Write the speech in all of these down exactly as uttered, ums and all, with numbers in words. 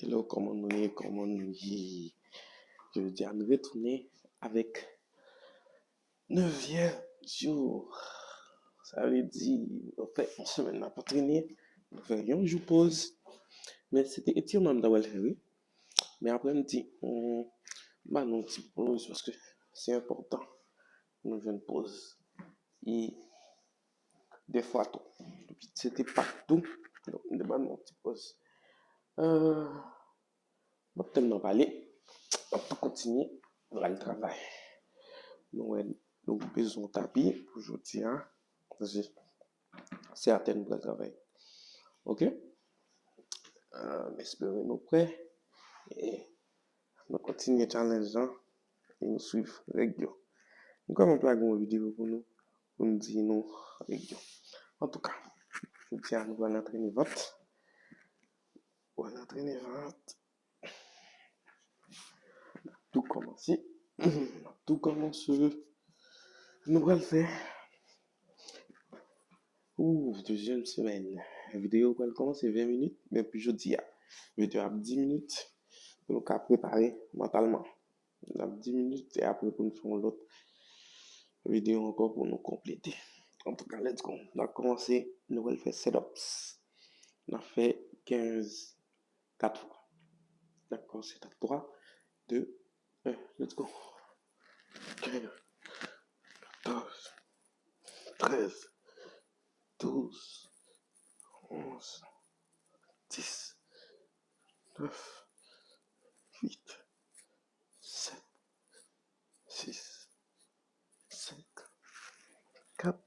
Hello, kòman nou ye? Kòman nou ye? Jodi a, nou retounen avèk nevyèm jou. Sa vle di, nou fè yon semèn n ap antrene, nou fè yon jou poz. Men se te etirman m ta pral fè, wi. Men apre m di, hmm, m ba nou yon ti poz, paske se enpòtan pou nou jwenn poz. E de fwa tou. Se te Pak tou. Donk, m te ba nou yon ti poz. Euh, m ap tèlman pale. M ap tou kontinye. Nou al travay. Nou wè, nou bezwen yon tapi pou jodi a. Paske se atè nou pral travay. Ok? Euh, m espere nou prè. E nou kontinye challenge lan. E nou swiv règ yo. M kwè m ap lage yon videyo pou nou, pou m di nou règ yo. Antouka, jodi a nou pral antrene vant. Pral antrene vant. Tou kòmanse. Tou kòmanse. Nou pral fè. Ou, dezyèm semèn. Videyo pral kòmanse ven minit, men pou jodi a, videyo ap dis minit pou nou ka prepare mantalman. N ap dis minit, e apre pou nou fè yon lòt videyo ankò pou nou konplete. Antouka, let's go. N ap kòmanse, nou pral fè sit-ups. N ap fè kenz kat fwa. Dakò, sit-up. Twa, de, en, let's go. Kenz, katòz, trèz, douz, onz, dis, nèf, uit, sèt, sis, senk, kat,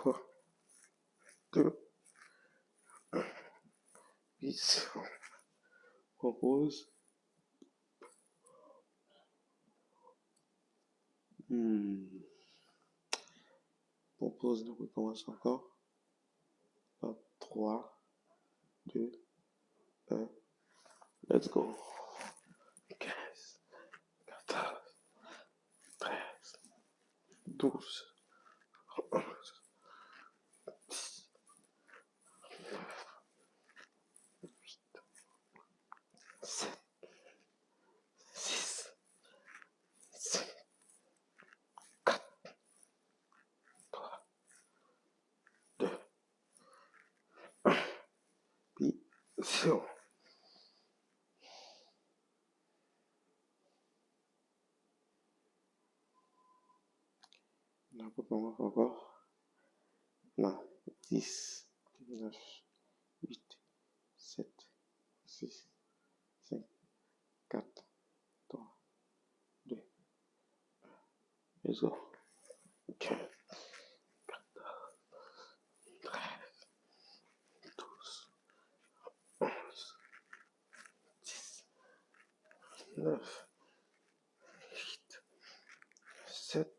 twa, de, en. Peace. Pran poz. Hmm. Pran poz, nou rekòmanse ankò. Nan twa, de, en. Let's go. Kenz, katòz, trèz, douz, onz, dis, nèf, uit, sèt, sis, senk, kat, twa, de, en. Pi, se bon. N ap rekòmanse ankò. Nan dis, nèf, uit, sèt, sis, senk, kat, twa, de, en. Let's go. Kenz, katòz, trèz, douz, onz, dis, nèf, uit, sèt,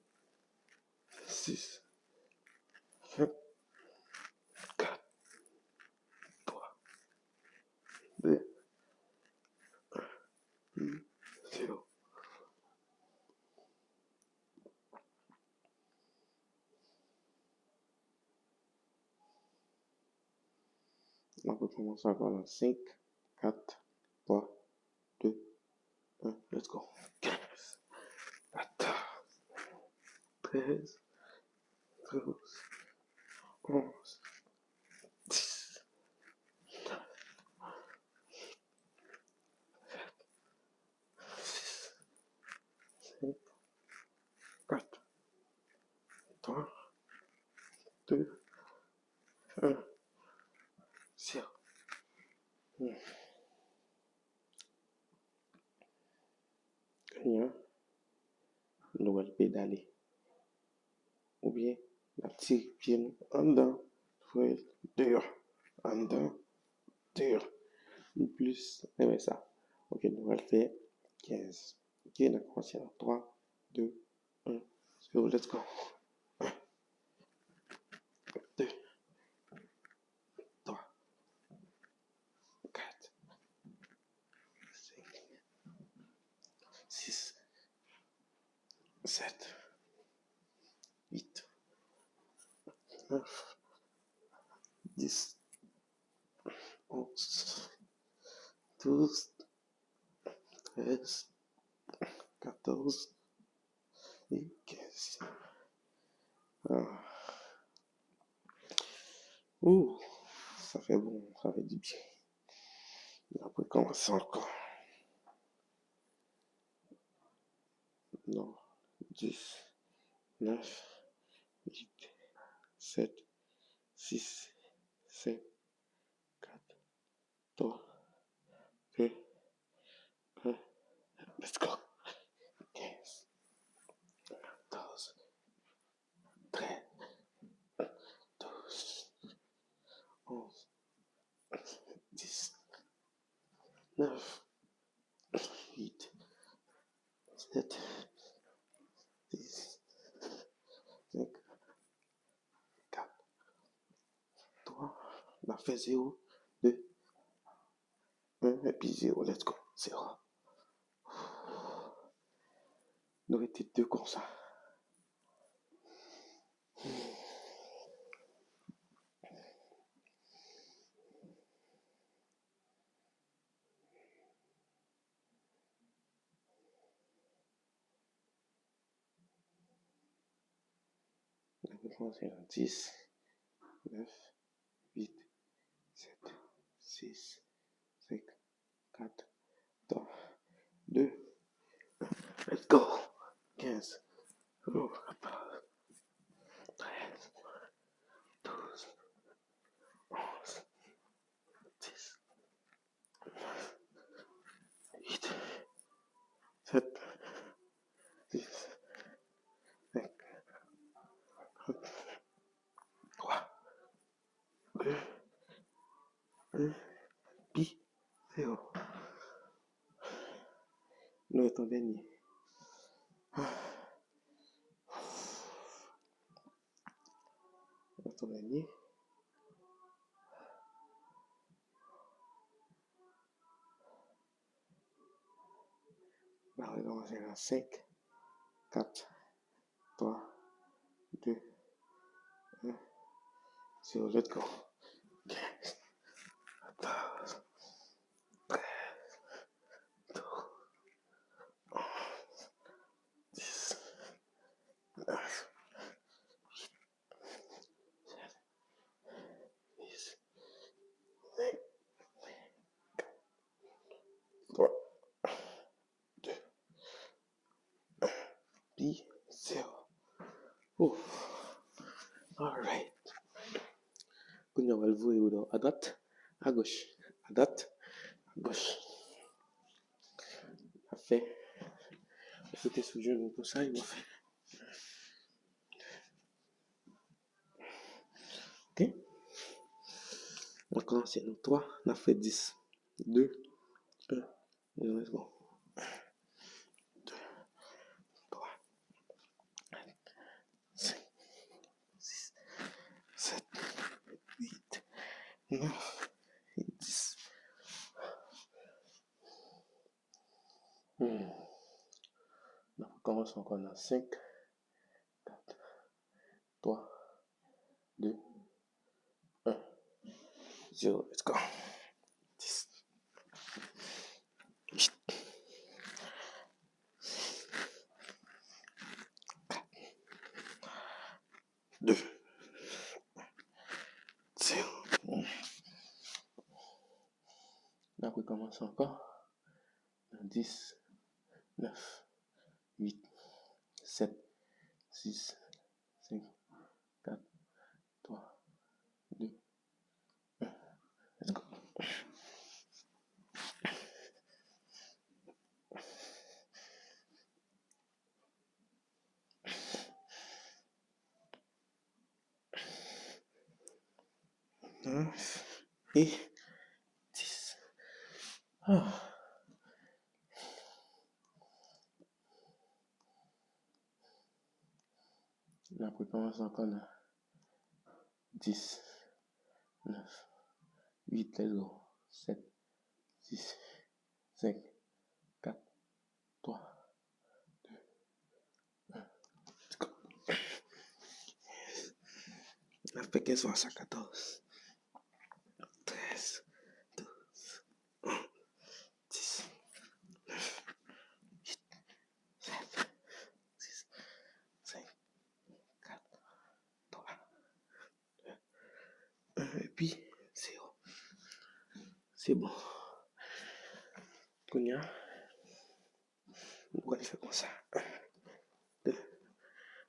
sis, senk, kat, twa, de, en. Pi, zewo. N ap rekòmanse ankò nan senk, kat, twa, de, en. Let's go. Kenz, katòz, trèz, douz, onz, dis, nèf, sèt, sis, senk, kat, twa, de, en. Zewo. Hmm. Kounye a, nou pral pedale. Oubyen, n ap tire pye nou anndan, foure l deyò. Anndan, deyò. M plis renmen sa. Ok, nou pral fè kenz. Ok, n ap kòmanse nan twa, de, en, zewo, let's go. En, de, twa, kat, senk, sis, sèt, uit, nèf, dis, onz, douz, trèz, katòz e kenz. Ah. Ou, sa fè bon, sa fè di byen. N ap rekòmanse ankò. Non, dis, nèf, uit, sèt, sis, senk, kat, twa, de, en. Let's go. Kenz, katòz, trèz, douz, onz, dis, nèf, uit, sèt, sis, senk, kat, twa, n ap fè zewo, de, en, epi zewo. Let's go. Zewo. Nou rete de konsa. N ap rekòmanse nan dis, nèf, uit, sèt, sis, senk, kat, twa, de, en. Let's go. Kenz, katòz, trèz, douz, onz, dis, nèf, uit, sèt, sis, senk, twa, de, en, pi, zewo. Nou ret yon dènye. Nou ret yon dènye. N ap rekòmanse nan senk, kat, twa, de, en, zewo. Let's go. Kenz, katòz, trèz, douz, onz, dis, nèf, uit, sèt, sis, senk, kat, twa, de, en, pi zewo. Ouf. Alright. Kounye a, w al voye yo a dwat, a goch, a dwat, a goch. Afè. Ou sote sou jenou konsa, e w fè. Ok? N ap kòmanse nan twa, n ap fè dis. De, en, let's go. De, twa, senk, sis, sèt, uit, nèf, dis. Hmm. N ap kòmanse ankò nan senk, kat, twa, de, en, zewo. Let's go. Dis, uit, kat, de, zewo. N ap rekòmanse ankò. Dis, nèf, uit, sèt, sis, senk, kat, twa, de, en. Let's go. Nèf e dis. Ah. N ap rekòmanse ankò nan dis, nèf, uit, let's go, sèt, sis, senk, kat, twa, de, en. Let's go. N ap fè kenz fwa sa, katòz, trèz, douz, onz, Se bon. Kounye a, nou pral fè konsa. De.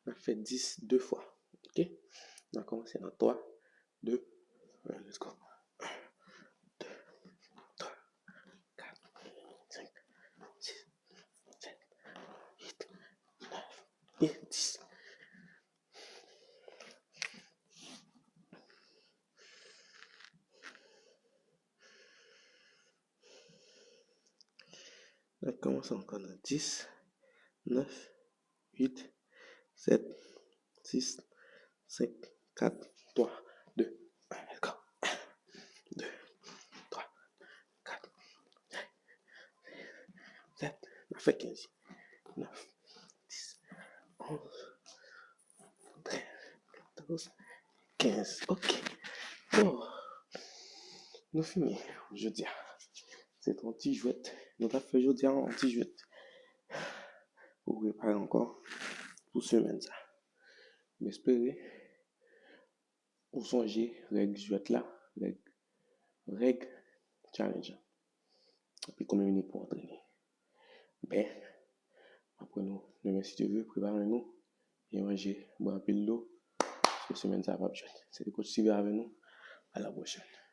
N ap fè dis de fwa. Ok? N ap kòmanse nan twa, de, en, let's go. De, twa, kat, senk, sis, sèt, uit, nèf e dis. N ap kòmanse ankò nan dis, nèf, uit, sèt, sis, senk, kat, twa, de, en, let's go. De, twa, kat, senk, sèt, n ap fè kenz. Nèf, dis, onz, trèz, katòz, kenz. Ok. Bon. Nou fini jodi a. Se te yon ti jwèt. Nou t ap fè jodi a yon ti jwèt. Pou prepare ankò pou semèn sa. M espere ou sonje règ jwèt la, règ, règ challenge la. Epi konbyen minit pou antrene. Ben, apre nou, demen si Dye vle, prepare nou, byen manje, bwè anpil dlo, paske semèn sa a p ap jwenn. Se te coach Steeve avè nou. A la pwochèn.